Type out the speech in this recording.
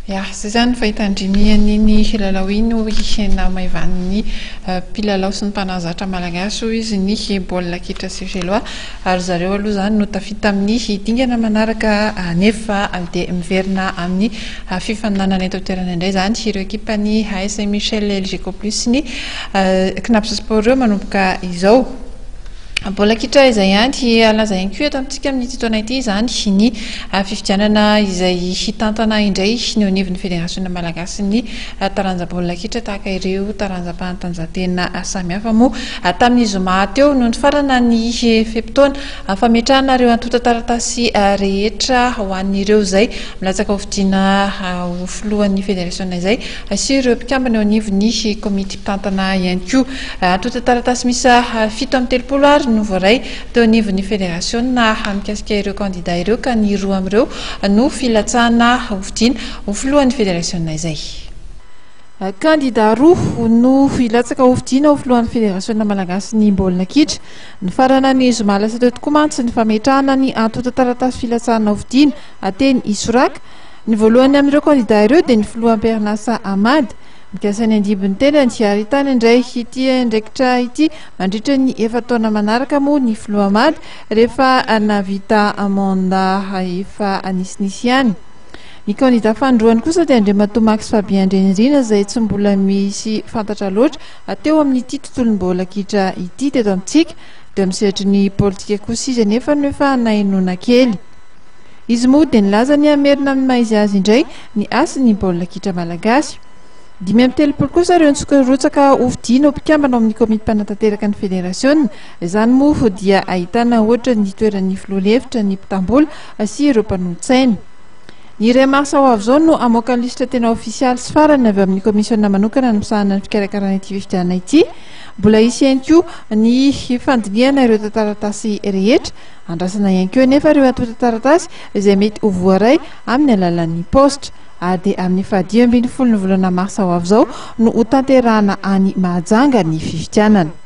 Ya, izay izany ny fahitan-dry an'iny lalao iny hoy namaivanin'ny mpilalao sy ny mpanazatra malagasy hoy izy ny baolina kitra Seychellois ary zareo aloha izany no tafita amin'ny dingana manaraka nefa dia miverina amin'ny fifaninanana eto an-toerana indray izany ireo ekipan'ny AS Michel Elgeco Plus sy ny Cnaps Sport ireo manomboka izao. Baolina kitra izay ihany, halaza ihany koa eto amintsika amin'ity taona ity izany ny fifidianana izay hitantana indray ny eo anivon'ny Federasiona malagasin'ny taranja baolina kitra tahaka ireo taranjam-panatanjahantena samihafa moa. Tamin'ny zoma teo no nifarana ny fe-potoana fametrahana ireo antontan-taratasy rehetra ho an'ireo izay milatsaka hofidiana ho filohan'ny federasiona izay sy ireo mpikambana eo anivon'ny komity mpitantana ihany koa. Antontan-taratasy miisa 37 ary no voaray teo anivon'ny federasiona mikasika ireo kandida ireo ka ny roa amin'ireo no filatsahana hofidiana ho filohan'ny federasiona izay. Kandida roa no hilatsaka hofidiana ho filohan'ny federasiona malagasin'ny baolina kitra. Nifarana ny zoma lasa teo tokoa mantsy ny fametrahana ny antontan-taratasy filatsahana hofidiana teny Isoraka. Ny voalohany amin'ireo kandida ireo dia ny filoha am-perinasa Ahmad. Mikasa ny handimby ny tenany ary hitana indray ity andraikitra ity mandritra ny efa-taona manaraka moa ny filoha Ahmad rehefa nahavita mandat efa nisinisy ihany. Ny kandida fanindroany kosa dia Andriamatoa Max Fabien Andrianirina izay tsy mbola misy fantatra loatra teo amin'ity tontolon'ny baolina kitra ity teto amintsika. Teo amin'ny sehatry ny politika kosa izy anefa no efa nahenoana kely. Izy moa dia nilaza ny hamerina amin'ny maha izy azy indray ny hasin'ny baolina kitra malagasy. 35 kosa ireo nirotsaka hofidiana ho mpikambana ao amin'ny komity mpanatanteraka ny federasiona. Izany moa dia ahitana ohatra ny toeran'ny filoha lefitra, ny mpitam-bola sy ireo mpanolotsaina. Ny iray marsa ho avy izao no hamoaka ny lisitra tena ofisialy sy farany avy amin'ny komisiona manokana misahana ny fikarakarana ity fifidianana ity. Mbola hisy ihany koa ny fandinihana ireo taratasy rehetra. Andrasana ihany koa anefa ireo antontan-taratasy izay mety ho voaray amin'ny alalan'ny paositra. Ary dia amin'ny fahadimy ambin'ny folon'ny volana marsa ho avy izao no hotanterahana any Mahajanga ny fifidianana.